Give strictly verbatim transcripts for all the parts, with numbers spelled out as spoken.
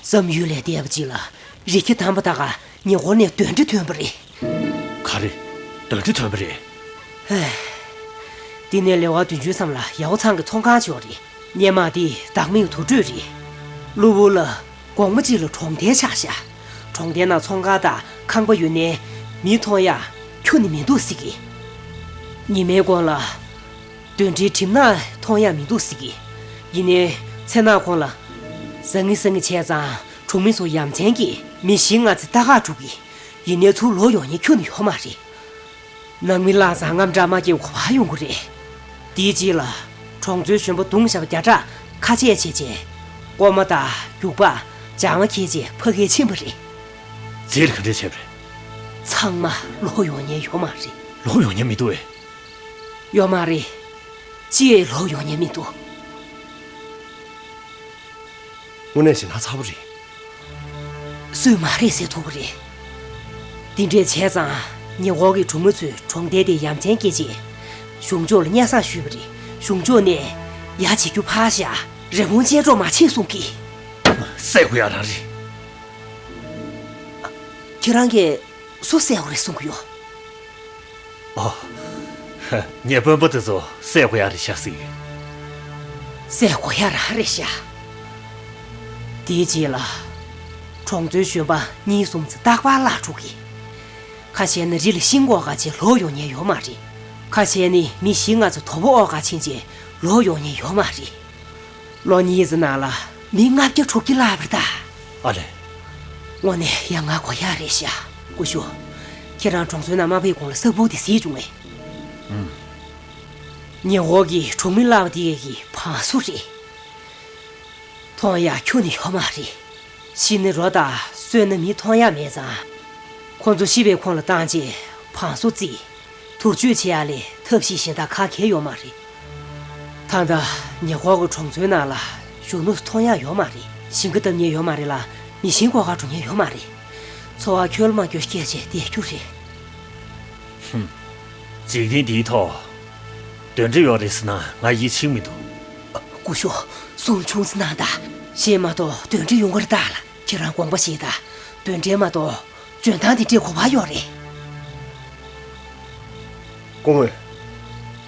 བསམ་ཡུལ་ལས་འདས་པ་ཅིག་ལ། རི་ཁྱི་དམ་པ་དག་ག་ཉེ་འཁོར་ནས་གདོན་འདྲེ་ཐོན་པ་རེད། ག་རེ། གདོན་འདྲེ་ཐོན་པ་རེད། ཧེ། འདི་ནས་ལེ་དབར་བདུན་ཅུའི་མཚམས་ལ་ཡ་ཧོ་ཚང་གི་ཚོང་ཁང་ཅིག་ཡོད་རེད། སྔོན་མ་དེ་བདག་མེད་དུར་ཁྲོད་རེད། གློ་བུར་ལ་དགོང་མོ་གཅིག་ལ་གྲོང་རྡལ་ཆགས་ཤག་གྲོང་རྡལ་ནང་ཚོང་ཁང་དང་ཁང་པ་ཡོད་ནའི་མི་མཐོང་ཡ་ཁྱོན་ནས་མི་འདུག་ཟེར་གི། ཉི་མའི་གུང་ལ་གདོན་འདྲེའི་གྲིབ་ནག་མཐོང་ཡ་མི་འདུག་ཟེར་གི། ཡིན་ནའི་མཚན་ནག་གུང་ལ་ཟང་ངེ་ཟང་ངེ་བྱས་ཙང་གྲོང་མི་ཚོ་ཡ་མཚན་གྱིས་མི་བཞི་ལྔ་ཙམ་ལྟ་ག་འགྲོ་གི། ཡིན་ནའི་ཚུར་ལོག་ཡོང་མཁན་ཁྱོན་ནས་ཡོད་མ་རེད། ནང་མི་བླངས་ཙང་དངངས་སྐྲག་མ་སྐྱེ་བར་ག་པར་ཡོང་གི་རེད། དེའི་རྗེས་ལ་གྲོང་ཚོའི་གཞོན་པ་རྡུང་བཞག་པ་བརྒྱ་ཕྲག་ཁ་ཆད་བྱས་རྗེས། རྐོ་མ་དང་རྒྱུག་པ་ལྗང་ལ་འཁྱེར་རྗེས་ཕ་གིར་ཕྱིན་པ་རེད། རྗེས་ལ་ག་འདྲ་བྱས་པ་རེད། ཚང་མ་ལོག་ཡོང་མཁན་ཡོད་མ་རེད། ལོག་ཡོང་མཁན་མི་འདུག་ཨེ། ཡོད་མ་རེད། ཅི་ཡས་ལོག་ཡོང་མཁན་མི་འདུག་དངོས་གནས་ཞེ་དྲག་ཚ་པོ་རེད། སུས་མ་རེད་ཟེར་ཐུབ་ཀྱི་རེད། དེ་འདྲས་བྱས་ཙང་ཉེ་འཁོར་གྱི་གྲོང་མི་ཚོས་གྲོང་རྡལ་དེ་ཡ་མཚན་སྐྱེས་རྗེས། གཞུང་ཕྱོགས་ལ་སྙན་སེང་ཞུས་པ་རེད། གཞུང་ཕྱོགས་ནས་ཡ་བྱེད་རྒྱུ་ཕར་བཞག་རི་བོང་ཅལ་འདྲོགས་མ་བྱེད་གསུང་གི། བསད་དགོས་ཡ་རང་རེད། ཁྱེད་རང་གིས་སུ་བསད་དགོས་རེད་གསུང་གི་ཡོད། ཨོ། ངའི་དཔོན་པོ་དེ་ཚོ་བསད་དགོས་ཡ་རེད་ཤག་ཟེར། བསད་དགོས་ཡ་རང་རེད་ཤག་དེའི་རྗེས་ལ། གྲོང་ཚོའི་གཞོན་པ་གཉིས་གསུམ་ཙམ་རྟག་པར་བརླག་འགྲོ་གི། ཁ་ཤས་ནི་རི་ལ་ཤིང་བརྐོ་ག་ཕྱིན་ལོག་ཡོང་མཁན་ཡོད་མ་རེད། ཁ་ཤས་ནི་མི་བཞི་ལྔ་ཙམ་དོ་པོ་དབོར་ག་ཕྱིན་རྗེས་ལོག་ཡོང་མཁན་ཡོད་མ་རེད། ལོ་གཉིས་ཙམ་ནང་ལ་མི་ལྔ་བརྒྱ་དྲུག་བརྒྱ་བརླག་པ་རེད་ད། ཨ་ལས། དངོས་གནས་ཡ་ང་དགོས་ཡ་རེད་ཤག་སྐུ་ཞབས། ཁྱེད་རང་གྲོང་ཚོའི་ནང་མ་ཕེབས་གོང་ལ་གཟའ་ཕུར་དེ་གཟིགས་བྱུང་ངས། ཨུམ། ཉེ་འཁོར་གྱི་གྲོང་མི་བརླག་པ་དེ་གི་བང་སོ་རེད། མཐོང་ཡ་ཁྱོན་ནས་ཡོད་མ་རེད། ཤི་ན་རོ་དང་གསོན་ན་མི་མཐོང་ཡ་མེད་ཙང་། ཁོ་ཚོ་ཤི་བའི་ཁོངས་ལ་བཏང་རྗེས་བང་སོ་བརྩིགས། དུར་གཅོད་བྱེད་ཡ་ལས་ཐབས་ཤེས་གཞན་དག་གང་གང་ཡོད་མ་རེད། ད་ལྟ་ཉེ་འཁོར་གྱི་གྲོང་ཚོའི་ནང་ལ་གཞོན་ནུ་མཐོང་ཡ་ཡོད་མ་རེད། ཞིང་ཁ་བཏབ་མཁན་ཡོད་མ་རེད་ལ། མི་ཤིང་བརྐོ་ག་འགྲོ་མཁན་ཡོད་མ་རེད། འཚོ་བ་འཁྱོལ་མ་འཁྱོལ་སྐད་ཆ་བསྡད་རྒྱུ་རེད། ཧུམ། འཇིག་རྟེན་འདིའི་ཐོག་གདོན་འདྲེ་ཡོད་རེད་ཟེར་ན་ང་ཡིད་ཆེས་མི་འདུག་སྐུ་ཞབས། གསུང་ཆུང་ཙམ་གནང་དང་། གཞན་མ་གཏོགས་གདོན་འདྲེ་ཡོང་གི་རེད་ད་ལ། ཁྱེད་རང་དགོངས་པ་བཞེས་དང་། གདོན་འདྲེ་མ་གཏོགས་འཇོན་ཐང་དེ་འདྲའི་གོ་བ་ཡོད་རེད། སྐུ་ངོ།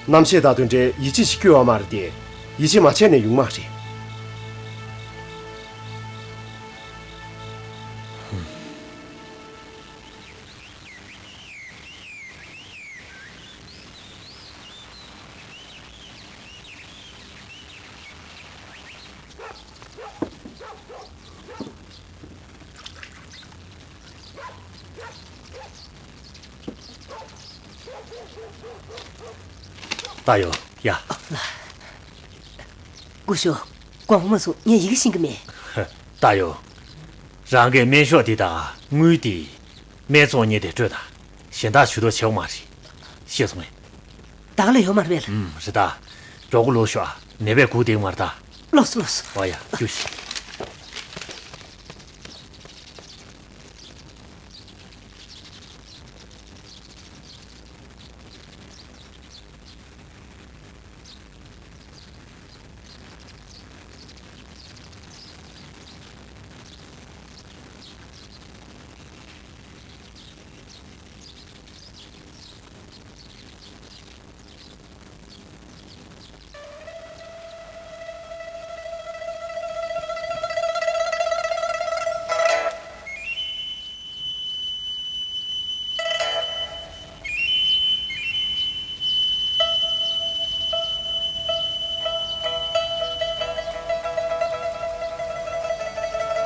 རྣམ་ཤེས་དང་གདོན་འདྲེ་ཡིད་ཆེས་ཤིག་སྐྱོ་བ་མ་རེད་དེ། ཡིད་ཆེས་མ་བྱས་ནས་ཡོང་མ་རེད། ད་ཡོ་ཡ། སྐུ་ཞབས། དགོངས་པ་མ་ཚོམ། ངས་ཡི་གེ་ཤེས་ཀྱི་མེད། ད་ཡོ། རང་གི་སྨན་ཤོག་འདི་དང་དངུལ་འདི། སྨན་བཙོང་མཁན་དེར་སྤྲོད་དང་། གཞན་དག་ཇུས་གཏོགས་བྱེད་དགོས་མ་རེད། ཤེས་སོང་ངས། བདག་ལ་ཡོད་མ་རེད་པས། ཨུམ། རེད་ད། མགྱོགས་པོ་ལོག་ཤོག་ཨ། ནད་པས་སྒུག་བསྡད་ཀྱི་མ་རེད་ད། ལོག་སོང་། ལོག་སོང་། ཨོ་ཡ། རྒྱུགས་ཤིག་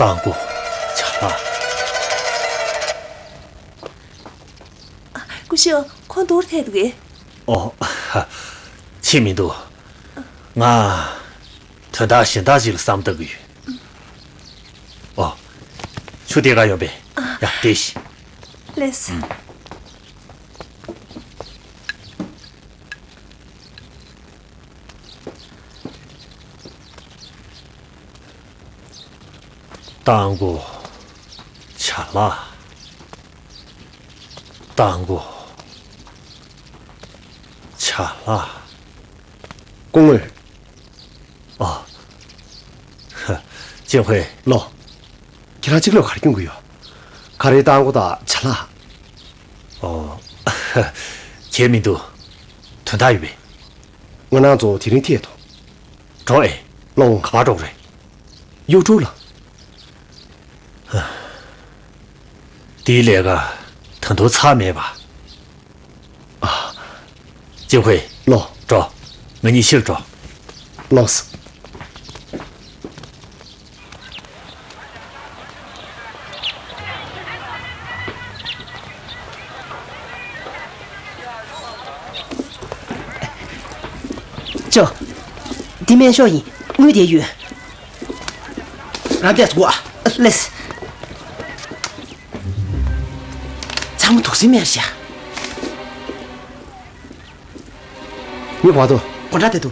རྟ་མགོ་བྱ་ལ། སྐུ་ཞབས། ཁོང་འདུག་སེ་འདུག་གས། ཨོ། ཕྱིན་མི་འདུག་ང་དོན་དག་གཞན་དག་ཅིག་ལ་བསམ་བཏང་གི་ཡོད། ཨོ། ཆུ་དེ་ག་ཡོང་པས། ཡ། དེ་ཤི། ལེས། རྟ་མགོ་བྱ་ལ། རྟ་མགོ་བྱ་ལ། སྐུ་ངོ། ཨ། ཅིན་ཧུའེ། ལོ། ཁྱེད་རང་གཅིག་ལོས་ག་རེ་སྐྱོན་གྱི་ཡོད། ག་རེ་བཏང་དགོས་དང་བྱ་ལ། ཨོ། གལ་མི་འདུག་དོན་དག་ཡོད་པས། ང་རང་ཚོ་དེ་རིང་ཐད་དོ། འགྲོ་ཨེ། ལོང་། ག་པར་འགྲོ་རེད། གཡུ་ཕྲུག་ལ། དེའི་ལས་ཀ་ད་དུང་ཚར་མེད་པ། ཨ། ཅིན་ཧུའེ། ལོ། འགྲོ། ང་གཉིས་ཕྱིར་འགྲོ། ལོས། ཅོ། འདི་སྨན་ཤོག་ཡིན། དངུལ་དེ་ཡོད། རང་བལྟས་སོ་ཨ། ལེས། ཚང་མ་དུག་སེལ་སྨན་རེད་ཤག་མི་བར་དུ། དགོང་དག་དེ་དུ།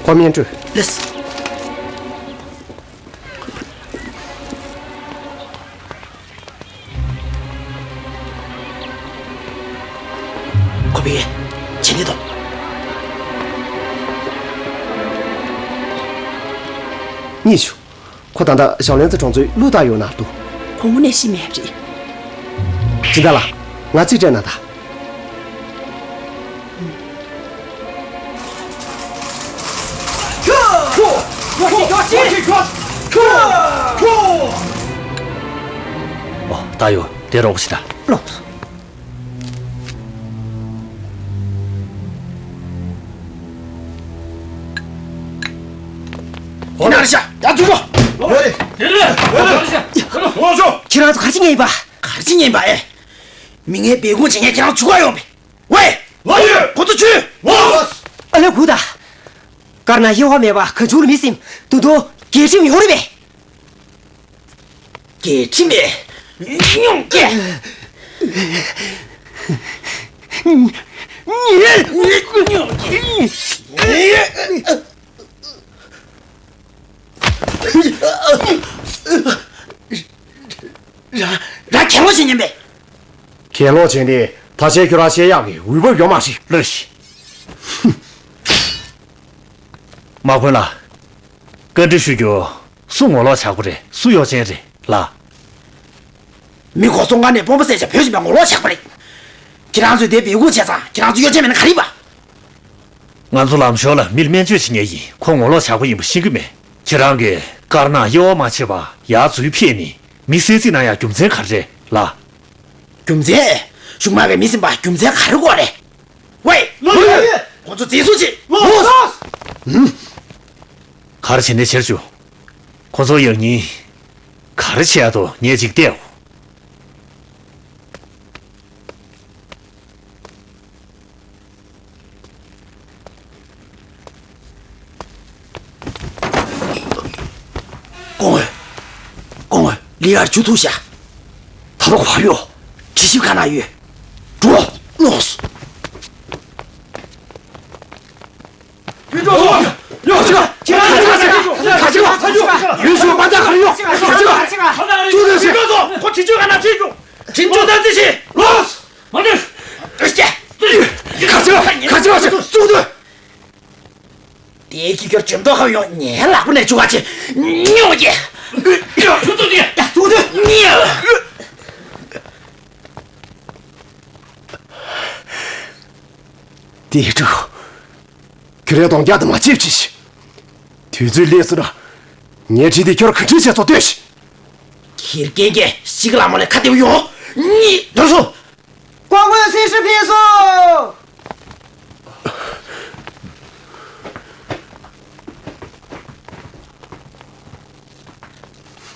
ཁོ་སྨན་སྤྲོད། ལེས། ཁོ་པའི་བྱེད་ལས་དང་། གཉིས་ཤོག་ཁོ་ད་ལྟ་ཞའོ་ལན་ཙི་གྲོང་ཚོའི་ཀླུ་བདག་ཡོད་ན་འདུག་ཁོང་དངོས་གནས་ཤི་མེད་རེད། སྦྱིན་བདག་ལགས། ང་ཚོས་སྤྲད་ན་ད། ཨོ། ད་ཡོད། དེ་རོགས་ཤི་ད། ལོ། ཡིན་ན་རེད་ཤག་ད་དུས་རོ། རེད། དེ་རེད། རེད། ལོ་ཤ། ལོ་ཤ། ཁྱེད་རང་ཚོ་ག་རེ་བྱེད་ཉན་ཡིན་པ། ག་རེ་བྱེད་ཉན་ཡིན་པ་ཨེ། མི་ངན་སྦས་སྐུང་བྱེད་མཁན་ཁྱེད་རང་ཚོ་ག་ཡོང་པས། ཝེ། ལོ་ཡོད། ཁོ་ཚོ་ཆུ། ལོ། ཨ་ལེ་གུ་ད། དཀར་ནག་དབྱེ་བ་མེད་པ་ག་ཆུང་ལ་མི་སེམས་དུ་དུ་རྒྱལ་ཁྲིམས་ཡོང་རེད་པས། རྒྱལ་ཁྲིམས་མེད། ཉུང་སྐྱེ། ར་ར་གྱེན་ལོག་བྱེད་ཉན་པས། གྱེན་ལོག་བྱས་ནས་ད་ཆའི་ཁྱོད་རང་བཤད་ཡག་གི་འོས་བབ་ཡོད་མ་རེད། ལོས་ཤིག་དམག་དཔོན་ལགས། བཀའ་འདྲི་ཞུ་རྒྱུ། སུ་ངོ་ལོག་བྱ་དགོས་རེད། སུ་གཡོ་ཅན་རེད་ལགས། མི་གོ་སོང་ང་ནས་དཔོན་པོ་བསད་བྱས་བོད་ཞིག་པའི་ངོ་ལོག་བྱ་དགོས་རེད། ཁྱེད་རང་ཚོས་དེ་སྦས་སྐུང་བྱས་ཙང་ཁྱེད་རང་ཚོ་གཡོ་ཅན་མེད་ན་ག་རེ་ཡིན་པ། ང་ཚོ་ལམ་ཞོར་ལ་མི་ལ་སྨན་བཅོས་བྱེད་མཁན་ཡིན། ཁོ་ངོ་ལོག་བྱ་དགོས་ཡིན་པ་ཤེས་ཀྱི་མེད། ཁྱེད་རང་གིས་དཀར་ནག་དབྱེ་བ་མ་ཕྱེ་བར་ཡར་འཛུལ་ཕེབས་ནས་མི་བསད་རྩིས་གནང་ཡག་རྒྱུ་མཚན་ག་རེ་རེད་ལགས། རྒྱུ་མཚན། གཞུང་དམག་གིས་མི་ཟིན་པ་རྒྱུ་མཚན་ག་རེ་དགོས་རེད། ཝེ། ལོ་ཡོད། ཁོ་ཚོ་འཛིན་བཟུང་བྱེད། ལོ། ལོ། ག་རེ་བྱེད་ནས་བྱེད་བཅུག་ཁོ་ཚོ་ཡང་སྙིང་ག་རེ་བྱེད་ཡག་འདུག་ངས་ཅིག་བལྟས། སྐུ་ངོ། སྐུ་ངོ། ལི་ཡར་ཇུ་ཐུག་ཤག་ད་རོགས་བར་ཡོད། དྲི་ཞིམ་ཁ་ན་ཡོད། འགྲོ། ལོགས། ཡོ་ཤི་ཁ། ཁ་ཆེ་བ། ཁ་ཆེ་བ། ཡོ་ཤི་ཁ་ད་ག་རེ་ཡོད། ཁ་ཆེ་བ། ཁ་ཆེ་བ། ཁོ་ཁྲིན་ཅུ་ག་ན་ཁྲིན་ཅུ། ཁྲིན་ཅུ་ད་ཙི་ཤི། ལོགས། མ་འདྲི། ཨེ་ཀྱེ། ཁ་ཆེ་བ། ཁ་ཆེ་བ། ཙུག་དུ། དེའི་ཁྱི་ཁྱོད་ཇོ་མདོ་ཁ་ཡོང་ངའི་ལག་པ་ནས་བཅུག་ག་ཆེ། ཉོ་ཀྱེ། ཁྱོད་ཙུག་དུ། ཙུག་དུ། ཉེ། དེའི་ཕྲུ་གུ། ཁྱོད་རའི་གདོང་རྒྱག་དུ་མ་བྱེད་ཅིག་དུས་ཚོད་སླེབས་སོང་ན། ངའི་གྲི་དེ་ཁྱོད་ག་འདྲ་བྱས་ཚོ་ལྟོས་ཤིག་ཁྱི་རྒན་གྱིས་ཤི་གི་ལ་མོ་ལས་ཁ་བདེ་བོ་ཡོང་། གཉིད་འདོར་སོང་། སྐུ་ངོ་སྲི་ཞུ་ཕེབས་སོང་།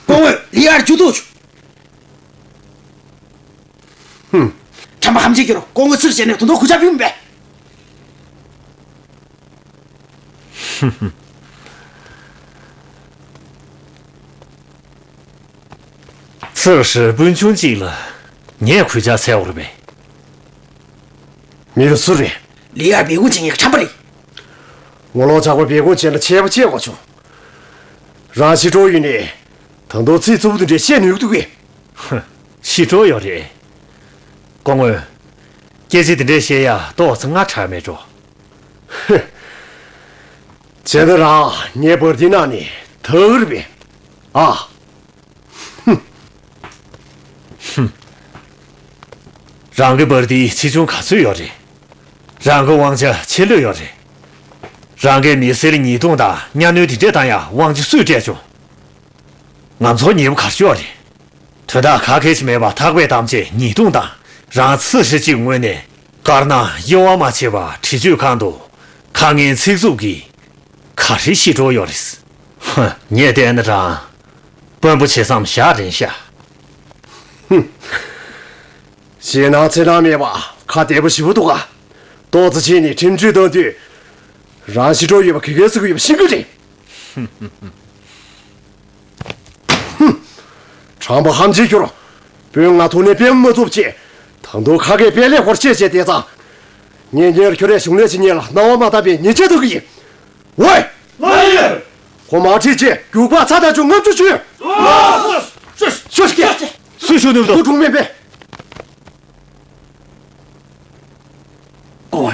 སྐུ་ངོ་ལི་ཡར་ཇུ་ཐུག་ཧུམ། ཁྲམ་པ་ཧམ་བྱེད་ཀྱི་རོ། སྐུ་ངོ་ཚུར་བྱས་ནས་དོན་དུ་གུ་ཅག་ཕུལ་མི་པས། ཚུར་ཞིག་སྤུན་ཆུང་གཅིག་ལ་ངས་གུས་ཕྱག་འཚལ་བ་རེད་པས། མི་རུ་སུ་རེད། ལི་ཡར་སྦས་སྐུང་བྱེད་མཁན་གྱི་ཁྲམ་པ་རེད། ངོ་ལོག་ཇག་པ་སྦས་སྐུང་བྱས་ན་ཆད་པ་ཆད་དགོས་བྱུང་། རང་ཤི་འགྲོ་ཡིན་ནས། ད་དུང་ཚིག་རྩུབ་པོ་དེ་འདྲས་བཤད་ནུས་འདུག་གས། ཧ། ཤི་འགྲོ་ཡོད་རེད། སྐུ་ངོ། སྐད་ཆ་དེ་འདྲས་བཤད་ཡ་ཏོག་ཙམ་སྔ་དྲགས་མེད་འགྲོ། ཧ། བྱས་ན་རང་ངའི་བར་དེ་ནང་ནས་ཐག་རིང་པས། ཨ། ཧུམ། ཧུམ། རང་གི་བར་དེའི་ཆེ་ཆུང་ག་ཚོད་ཡོད་རེད། རང་གི་དབང་ཆ་ཆེ་ལོས་ཡོད་རེད། རང་གིས་མི་སེར་ཉིས་སྟོང་དང་གཉའ་གནོན་དེ་འདྲས་བཏང་ཡ་དབང་ཆ་སུས་སྤྲད་བྱུང་། ང་ཚོ་ཉེས་པ་ག་རེ་བྱས་ཡོད་རེད། དོན་དག་ག་གེ་ཞིག་མེད་པར་ཐག་པས་བསྡམས་བྱས་ཉེས་རྡུང་དང་རང་ཚོ་སྲིད་སྤྱིའི་ངོས་ནས་དཀར་ནག་དབྱེ་བ་མ་ཕྱེ་བར་འདྲི་གཅོད་ཁང་དུ་ཁ་ངན་ཚིག་རྩུབ་ཀྱིས་ག་རེ་བཤད་འགྲོ་ཡོད་རེད། ཧ། ངས་བལྟས་ན་རང་དཔོན་པོ་བྱེད་བསམ་བཞག་རན་ཤག་ཞེད་སྣང་འཚེར་སྣང་མེད་པ་ཁ་བདེ་པོ་ཞེ་པོ་འདུག་ག་ཏོག་ཙམ་ཕྱིན་ནས་ཁྲིམས་གཅོད་གཏོང་དུས་རང་ཞི་གྲོགས་ཡོད་པ་ག་གེ་ཟེར་གི་ཡོད་པ་ཤེས་ཀྱི་རེད། ཧུམ། དྲང་པོ་ཧམ་བཤད་ཁྱོད། བོད་ང་ཐོག་ནས་དཔེ་མ་ཚུགས་བྱས། ད་དུང་ཁ་སྐད་དཔེ་ལེགས་པོར་བཤད་བྱས་བསྡད་ཙང་། ངས་ཉེར་ཁྱོད་རའི་གཞུང་ལས་བྱེད་མཁན་ལ་སྣང་བ་མ་བཏང་བའི་ཉེས་ཆད་གཏོང་གི་ཡིན། ཝེ། ལགས་ཡོད། ཁོ་མ་ཁྲིད་ཅེས་རྒྱུག་པ་ཚ་ཐག་ཆོད་ལྔ་བཅུ་ཞུས། ལགས་སོ། ཤོད་ཤོད་ཤོད། སུ་ཞུ་ནུས་དོ། ཁོ་གྲོངས་མེད་པས། སྐུ་ངོ།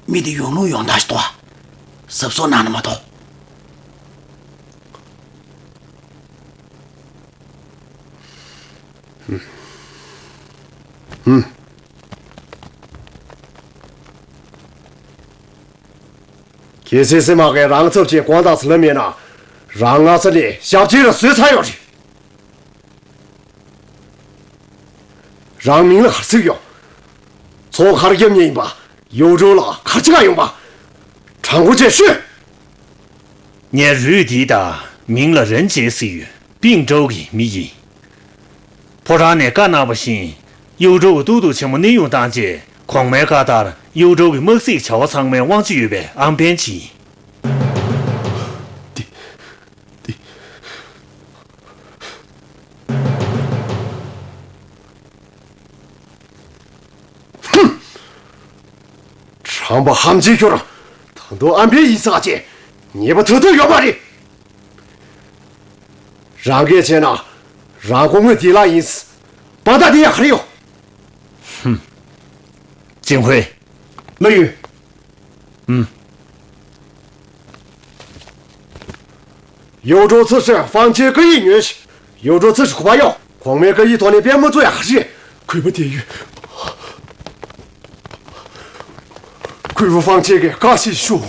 མི་དེ་ཡོང་ལུགས་ཡོང་སྟངས་ཤིག་འདུག་ཨ། གཟབ་གཟབ་གནང་ན་མ་གཏོགས། གལ་སྲིད་སེམས་མ་གས་རང་ཚབ་ཀྱིས་དགོངས་དག་ཟེར་ལབ་མེད་ན། རང་སྔ་ས་ནས་ཞབས་ཕྱི་ར་བཟོས་ཚར་ཡོད་རེད། རང་མིང་ལ་ག་རེ་ཟེར་ཡོད། ཚོགས་ག་རེ་རྒྱབ་མཁན་ཡིན་པ། གཡོ་སྒྲོལ་ལགས་ག་རེ་བྱེད་ག་ཡོང་པ། དྲང་པོ་བྱས་ཤོད། ངའི་རུས་འདི་དང་མིང་ལ་རན་ཅེས་ཟེར་ཡོད། པིང་ཀྲོའུ་གི་མི་ཡིན། ཕོ་བྲང་ནས་བཀའ་གནང་བ་བཞིན། གཡུ་ཀྲོའུ་གི་ཏུའུ་ཏུའུ་ཆེན་མོ་གནས་དབྱུང་བཏང་རྗེས་གོང་མའི་བཀའ་ལྟར་གཡུ་ཀྲོའུ་གི་དམག་སྲིད་བྱ་བ་ཚང་མའི་དབང་ཆ་ཡོད་པའི་ཨམ་བན་ཅིག་ཡིན། ཧུམ། དྲང་པོ་ཧམ་བཤད་ཁྱོད། ད་དུང་ཨམ་བན་ཡིན་ཟེར་ཅེས་ཉེས་པ་ཐོན་ཐུབ་ཡོད་མ་རེད། རང་གིས་བྱས་ན་རང་སྐུ་ངོ་བདེ་ལགས་ཡིན། དཔང་རྟགས་དེ་ཡང་ག་རེ་ཡོད། ཧུམ། ཅིན་ཧུའེ། ལགས་ཡོད། ཨུམ། གཡུ་ཀྲོའུ་ཚོས་ཧྥང་ཆེན་བཀའ་ཡིག་ཉོས་ཤིག་གཡུ་ཀྲོའུ་ཚོས་གོ་བ་ཡོད། གོང་མའི་བཀའ་ཡིག་ཐོག་ནས་དཔེ་མ་ཚུགས་ཡག་རེད། གུས་པ་དེ་ཡོད། གུས་པ་ཧྥང་ཆེན་གྱིས་བཀའ་ཞིག་ཞུ།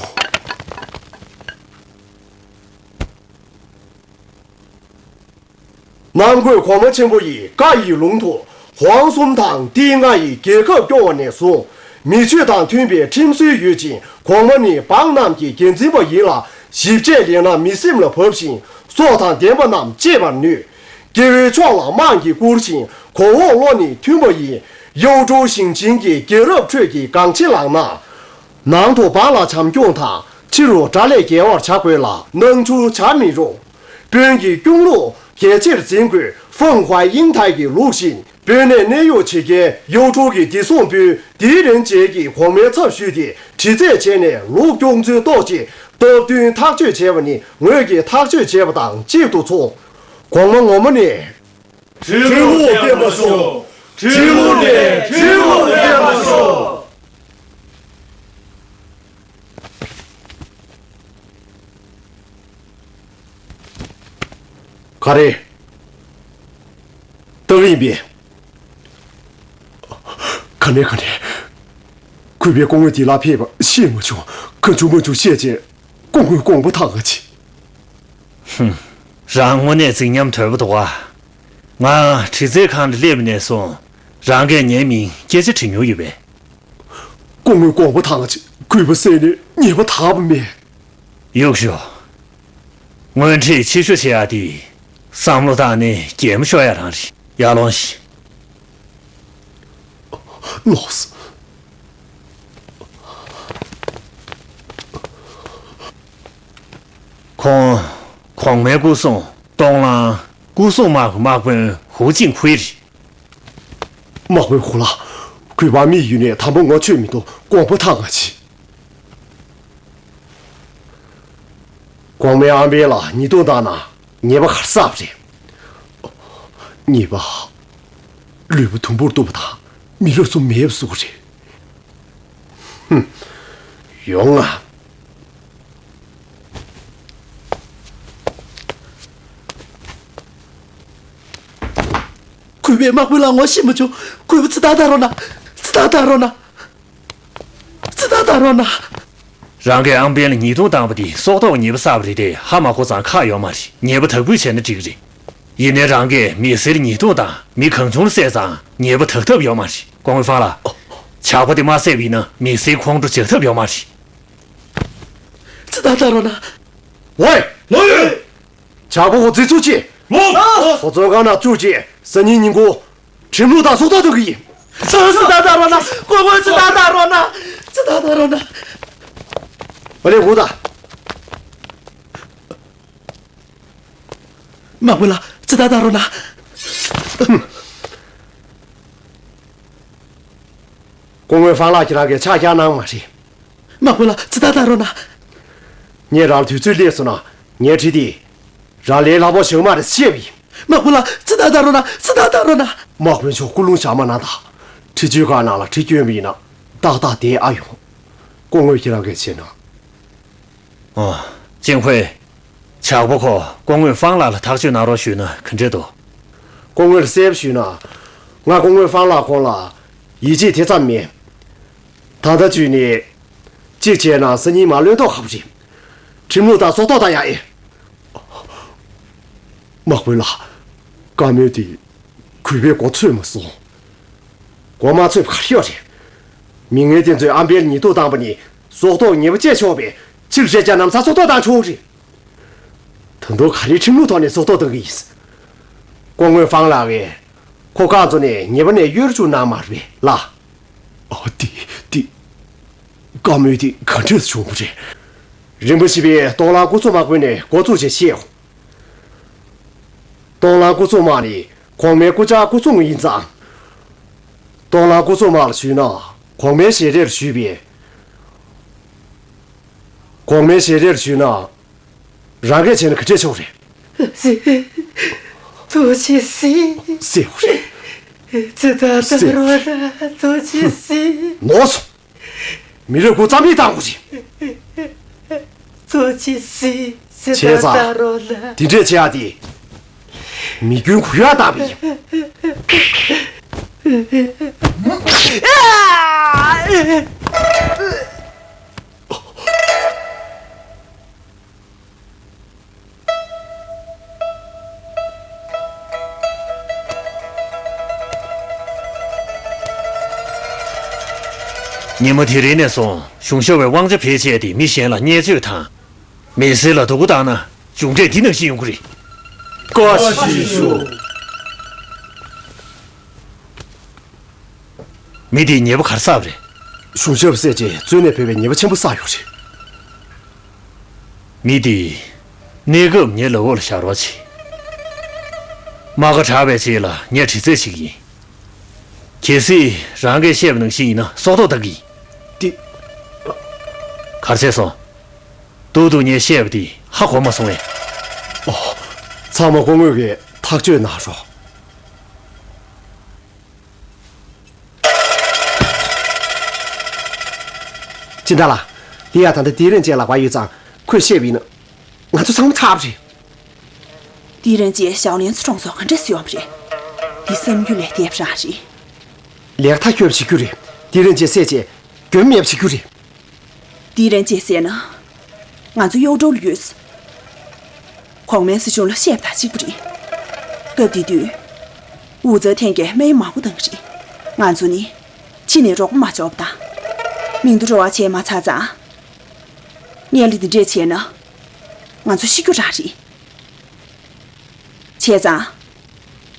གནམ་བསྐོས་གོང་མ་ཆེན་པོ་ཡི་བཀའ་ཡི་ལུང་དུ། ཧོང་གསུམ་དང་ཏིང་ལྔ་ཡི་རྒྱལ་ཁབ་སྐྱོང་བ་ནས་བཟུང་། མི་ཆོས་དང་མཐུན་པའི་ཁྲིམས་སྲོལ་ཡོད་ཅིང་། གོང་མ་ནི་འབངས་རྣམས་ཀྱི་འགན་འཛིན་པ་ཡིན་ལ། ཞིབ་དཔྱད་ལས་ན་མི་སེམས་ལ་བབས་ཤིང་། སྲོག་དང་ལྡན་པ་རྣམས་གཅེས་པར་ནུས། སྐྱེ་བོའི་ཕྱོགས་ལ་དམངས་ཀྱིས་བཀུར་ཞིང་། གོ་འོག་བློ་ནི་མཐུན་པ་ཡིན། གཡུ་ཀྲོའུ་ཞིང་ཆེན་གྱི་རྒྱལ་རབས་ཁྲོད་ཀྱི་འགངས་ཆེ་ལགས་ན། ནང་དུ་འབངས་ལ་བྱམས་སྐྱོང་དང་། ཕྱི་རུ་དགྲ་ལས་རྒྱལ་བར་བྱ་དགོས་ལ། སྣང་ཆུང་བྱ་མི་རུང་། དཔོན་གྱི་སྐྱོང་ལུགས་གལ་ཆེར་འཛིན་དགོས། ཧྥང་ཧྭ་དབྱིང་ཐའི་གི་ལུགས་བཞིན། བོད་ནས་གནས་དབྱུང་བྱེད་མཁན་གཡུ་ཀྲོའུ་གི་བདེ་སྲུང་པུའུ་ལྡེའུ་རིན་ཅན་གྱིས་གོང་མའི་ཚབ་ཞུས་ཏེ་དྲི་རྩད་བྱས་ནས་ལུགས་སྐྱོང་ཚུལ་རྟོགས་རྗེས་སྟབས་བསྟུན་ཐག་གཅོད་བྱས་པ་ནི་ངོས་ཀྱིས་ཐག་གཅོད་བྱས་པ་དང་གཅིག་ཏུ་མཚུངས། གོང་མ་ངོ་མ་ནི། ཁྲི་ལོ་བརྟན་པར་ཤོག་ཁྲི་ལོ་ནས་ཁྲི་ལོ་བརྟན་པར་ཤོག་ག་རེ། སྟག་ཡིན་པས། ག་ནས་ག་ནས། གུས་པས་སྐུ་ངོ་འདི་ལ་ཕེབས་པ་ཤེས་མ་བྱུང་། གང་བྱུང་མང་བྱུང་བཤད་རྗེས་སྐུ་ངོའི་དགོངས་པ་དག་ག་ཅི། ཧུམ། རང་དངོས་གནས་རྫིག་ཉམས་དོད་པོ་འདུག་ཨ། ང་དྲི་རྩད་ཁང་ལ་སླེབས་ནས་བཟུང་རང་གིས་ངའི་མིང་སྐད་ཆ་དྲི་མྱོང་ཡོད་པས། སྐུ་ངོའི་དགོངས་པ་དག་ག་ཅི། གུས་པ་སེམས་ནས་ཉེས་པ་དག་པ་མེད། གཡུག་ཞོག་དངོས་འབྲེལ་ཆེ་ཤོས་བྱེད་ཡག་དེ་བསམ་བློ་བཏང་ནས་གད་མོ་ཤོར་ཡག་རང་རེད། ཡར་ལོངས་ཤིག་ལོགས། ཁོང་གོང་མའི་སྐུ་སྲུང་སྟོང་ལང་། སྐུ་སྲུང་དམག་གི་དམག་དཔོན་ཧུའུ་ཅིང་ཧུའེ་རེད། དམག་དཔོན་ཧུ་ལགས། གུས་པ་མི་ཡུལ་ནས་དམ་པ་ངོ་ཆོད་མི་འདུག་དགོངས་པ་དག་ག་ཅི། གོང་མའི་ཨམ་བན་ལ་ཉེས་རྡུང་བཏང་ན་ཉེས་པ་ག་རེ་བསགས་པ་རེད། ཉེས་པ། ལུས་པོ་དུམ་བུར་གཏུབ་པ་དང་མི་ལུས་གསུམ་མེད་པ་བཟོ་གི་རེད། ཧུམ། ཡོང་ང་། གུས་པས་དམག་དཔོན་ལ་ངོ་ཤེས་མ་བྱུང་། གུས་པ་ཚེ་ཐར་བཏང་རོགས་གནང་། ཚེ་ཐར་བཏང་རོགས་གནང་། ཚེ་ཐར་བཏང་རོགས་གནང་། རང་གིས་ཨམ་བན་ལ་ཉེས་རྡུང་བཏང་བ་དེ་སྲོག་ཐོག་ཉེས་པ་བསགས་པ་རེད་དེ་ཧ་མ་གོ་ཙང་ཁག་ཡོད་མ་རེད། ཉེས་པ་དག་འབུད་བྱས་ན་འགྲིག་གི་རེད། ཡིན་ནའི་རང་གིས་མི་སེར་ཉེས་རྡུང་བཏང་མི་གང་བྱུང་ལ་བསད་ཙང་ཉེས་པ་དག་ཐབས་ཡོད་མ་རེད། སྐུ་ངོ་ཧྥང་ལགས། ཇག་པ་དེ་མ་བསད་པ་ཡིན་ན་མི་སེར་ཁོང་ཁྲོ་བྱ་ཐབས་ཡོད་མ་རེད། ཚེ་ཐར་བཏང་རོགས་གནང་། ཝེ། ལོ་ཡོད། ཇག་པ་ཁོ་རྩིས་ཚུགས་ཅིག་ལོ། ཁོ་བཙོན་ཁང་ནང་བཅུག་ཅིག་སང་ཉིན་ཉིན་གུང་ཁྲིམས་ལུགས་ལྟར་སྲོག་ཐོག་གཏོང་གི་ཡིན། ཚེ་ཐར་བཏང་རོགས་གནང་། སྐུ་ངོ་ཚེ་ཐར་བཏང་རོགས་གནང་། ཚེ་ཐར་བཏང་རོགས་གནང་། ཨ་ལས་འུ་ད། དམག་དཔོན་ལགས། ཚེ་ཐར་བཏང་རོགས་གནང་། སྐུ་ངོ་ཧྥང་ལགས་ཀྱིས་རང་གིས་ཆ་བཞག་གནང་མ་རེད། དམག་དཔོན་ལགས། ཚེ་ཐར་བཏང་རོགས་གནང་། ངས་རང་དུས་ཚོད་སླེབས་སོང་ན་ངའི་ཁྲི་དེ་རང་ལས་སླ་པོ་ཞིག་མ་རེད་ཤེས་པ་ཡིན། དམག་དཔོན་ལགས། ཚེ་ཐར་བཏང་རོགས་གནང་། ཚེ་ཐར་བཏང་རོགས་གནང་། དམག་དཔོན་མཆོག་སྐུ་རླུང་བཞག་མ་གནང་དང་། ཁྲི་གཅོད་ཁང་ནང་ལ་ཁྲི་བསྐྱོན་པ་ཡིན་ན་ཏག་ཏག་བསྡད་ཨ་ཡོང་། སྐུ་ངོ་ཁྱེད་རང་གིས་བྱས་ན། ཨོ། ཅིང་ཧུའེ། ཇག་པ་ཁོ་སྐུ་ངོ་ཧྥང་ལགས་ལ་ཐག་གཅོད་གནང་རོགས་ཞུས་ན་ག་འདྲ་འདུག་སྐུ་ངོ་ལ་གསལ་པོ་ཞུས་ན། ང་སྐུ་ངོ་ཧྥང་ལགས་ཁོང་ལ་ཡིད་ཆེས་དེ་ཙམ་མེད། ད་ལྟ་བརྒྱུད་ནས་གཅིག་བྱས་ན་སང་ཉིན་མ་ལོན་མདོག་ཁ་པོ་རེད། ཁྲིམས་ལུགས་ལྟར་སྲོག་ཐོག་བཏང་ཡག་ཨེ། དམག་དཔོན་ལགས། བཀའ་མོལ་དེ་གུས་པས་གོ་ཚོད་མ་སོང་། གོ་མ་ཚོད་པ་ག་རེ་ཡོད་རེད། མི་ངན་དེ་ཚོས་ཨམ་བན་ལ་ཉེས་རྡུང་བཏང་པ་ནི་སྲོག་ཐོག་ཉེས་པ་བཅད་ཆོག་པས་ཕྱིར་བཤད་རྒྱ་ནམ་སང་སྲོག་ཐོག་བཏང་ཆོག་རེད། ད་དུང་ག་རེ་ཁྲིམས་ལུགས་ཐོག་ནས་སྲོག་ཐོག་བཏང་གི་ཡིན། སྐུ་ངོ་ཧྥང་ལགས་ཀྱིས་ཁོ་རྐང་བཙུགས་ནས་ཉེས་པ་ནས་གཡོལ་བཅུག་གནང་མ་རེད་ལ། ཨོ་དེ་དེ། བཀའ་མོལ་དེ་ག་འདྲས་བྱུང་བ་རེད། རིན་པོ་ཆེ་བས་སྟོང་ལང་སྐུ་ཚབ་དམག་དཔོན་ནས་འགོ་བཙུགས་བྱས་བཤད་འོང་། སྟོང་ལང་སྐུ་ཚབ་དམག་ནི་གོང་མའི་སྐུ་ཕྱྭ་སྐུ་སྲུང་ཡིན་ཙང་། སྟོང་ལང་སྐུ་ཚབ་དམག་ལ་ཞུས་ན་གོང་མའི་ཞལ་རས་ལ་ཞུས་པས། གོང་མའི་ཞལ་རས་ལ་ཞུས་ན་རང་གིས་བྱས་ན་ག་འདྲས་ཆོག་རེད། ཐུགས་རྗེ་གཟིགས། གཟིགས་རེད། ཚེ་ཐར་བཏང་རོགས་གནང་། ཐུགས་རྗེ་གཟིགས། ནོར་སོང་། མི་རེ་མགོ་རྩ་མེད་བཏང་དགོས་རེད། ཐུགས་རྗེ་གཟིགས། ཚེ་ཐར་བཏང་རོགས་གནང་། དེ་འདྲས་བྱེད་ཡག་དེ། མི་རྒྱུན་གུ་ཡག་བཏང་བ་ཡིན། ཉི་མ་དེ་རིང་ནས་བཟུང་གཞུང་ཞབས་པའི་དབང་ཆ་བེད་སྤྱད་དེ་མི་གཞན་ལ་བརྙས་བཅོས་དང་། མི་སེར་ལ་སྡུག་པོ་བཏང་ན་མཇུག་འབྲས་འདི་ནང་བཞིན་ཡོང་གི་རེད། བཀའ་ཤིས་ཤོག་མི་དེས་ཉེས་པ་ག་རེ་བསགས་པ་རེད། གཞུང་ཞབས་བསད་རྗེས་བཙོན་ནས་ཕེབས་པའི་ཉེས་པ་ཆེན་པོ་བསགས་ཡོད་རེད། མི་དེས་གནས་སྐབས་ངའི་ལག་འོག་ལ་བཞག་རོགས་བྱེད། རྨ་ཁ་དྲག་པའི་རྗེས་ལ་ངས་དྲི་རྩད་བྱེད་ཀྱི་ཡིན། གལ་སྲིད་རང་གིས་བཤད་པ་ནང་བཞིན་ཡིན་ན་སྲོག་ཐོག་བཏང་གི་ཡིན། ཏི། ག་རེ་བྱས་སོང་། ཏུ་ཏུ་ངས་བཤད་པ་དེ་ཧ་གོ་མ་སོང་ངས། ཨོ། ཚང་མ་སྐུ་ངོ་གིས་ཐག་གཅོད་གནང་རོགས། སྦྱིན་བདག་ལགས། ལི་ཡ་ད་ལྟ་ཏི་རན་ཅེ་ལག་པར་ཡོད་ཙང་ཁོས་བཤད་པ་ཡིན་ན། ང་ཚོ་ཚང་མ་ཚར་བ་རེད། ཏི་རན་ཅེ་ཞའོ་ལན་ཚོ་གྲོངས་སོང་ག་འདྲས་སུ་ཡོང་བ་རེད། འདི་བསམ་རྒྱུ་ལས་འདས་པ་རང་རེད། ལས་ཀ་མཐའ་འཁྱོལ་བྱེད་རྒྱུ་རེད། ཏི་རན་ཅེ་བསད་རྗེས་མགྱོན་མེད་པ་བྱེད་རྒྱུ་རེད། ཏི་རན་ཅེ་བསད་ན། ང་ཚོ་གཡོ་འགྲོ་ལ་ཡོད། གོང་མའི་སྲིད་གཞུང་ལ་བཤད་པ་དང་གཅིག་པ་རེད། སྐབས་དེ་དུས། ཝུ་ཙེ་ཐན་གྱིས་སྨན་མང་པོ་བཏང་གི་རེད། ང་ཚོ་ནི། ཕྱི་ནས་རོགས་པ་མ་འབྱོར་བ་དང་། མིང་དུ་རེ་བ་བྱས་མ་ཚར་ཙང་། ངས་ལས་འདི་འདྲས་བྱས་ན། ང་ཚོ་ཤི་རྒྱུ་རང་རེད། བྱས་ཙང་།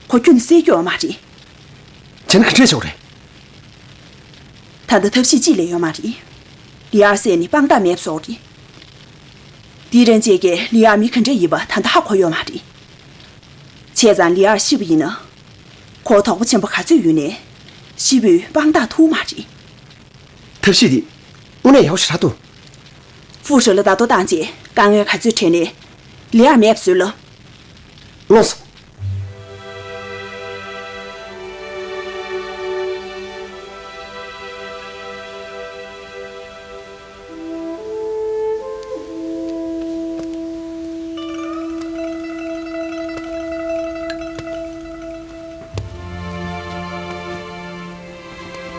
ཁོ་ཁྱོན་ནས་བསད་རྒྱུ་ཡོད་མ་རེད། བྱས་ན་ག་འདྲས་བྱུང་རེད། ད་ལྟ་ཐབས་ཤེས་གཅིག་ལས་ཡོད་མ་རེད། ལི་ཨར་བསད་ནས་དཔང་རྟགས་མེད་པ་བཟོ་རེད། ཏི་རན་ཅེ་གིས་ལི་ཨར་མི་ག་འདྲས་ཡིན་པ་ད་ལྟ་ཧ་གོ་ཡོད་མ་རེད། བྱས་ཙང་ལི་ཨར་ཤི་བ་ཡིན་ན། ཁོ་དོགས་པ་ཆེན་པོ་ག་ཚོད་ཡོད་ནའི། ཤི་བོའི་དཔང་རྟགས་ཐུག་མ་རེད། ཐབས་ཤེས་འདི་དངོས་གནས་ཡག་ཤོས་རེད་འདུག་ཧྥུ་ཧྲི་ལ་བརྡ་ཐོ་བཏང་རྗེས་དཀའ་ངལ་ག་ཚོད་འཕྲད་ནའི་ལི་ཨར་མེད་པ་བཟོས་ལ། ལོངས།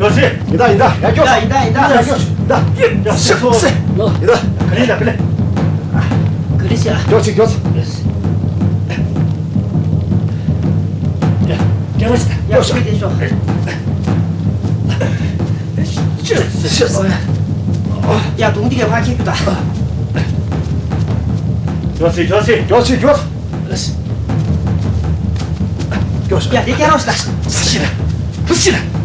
ཡོ་ཤི། ཡིན་ད་ཡིན་ད། ཡ་ཀྱོ། ཡིན་ད་ཡིན་ད། ཡ་ཀྱོ། ཡིན་ད། ཡ་ཤི་ཤི། ཡིན་ད། ག་ལེ་ད་ག་ལེ། ག་ལེ་ཤི་ཨ། ཀྱོ་ཤི་ཀྱོ་ཤི། ཡ་ཀྱོ་ཤི། ཡ་ཤི་དེ་ཤོ། ཤི་ཤི། ཡ་དུང་དེ་ག་ཕ་ཁེ་ཀུ་ད། ཀྱོ་ཤི་ཀྱོ་ཤི། ཀྱོ་ཤི་ཀྱོ། ཀྱོ་ཤི། ཡ་དེ་ཀྱ་རོ་ཤི་ད། ཤི་ད། ཤི་ད།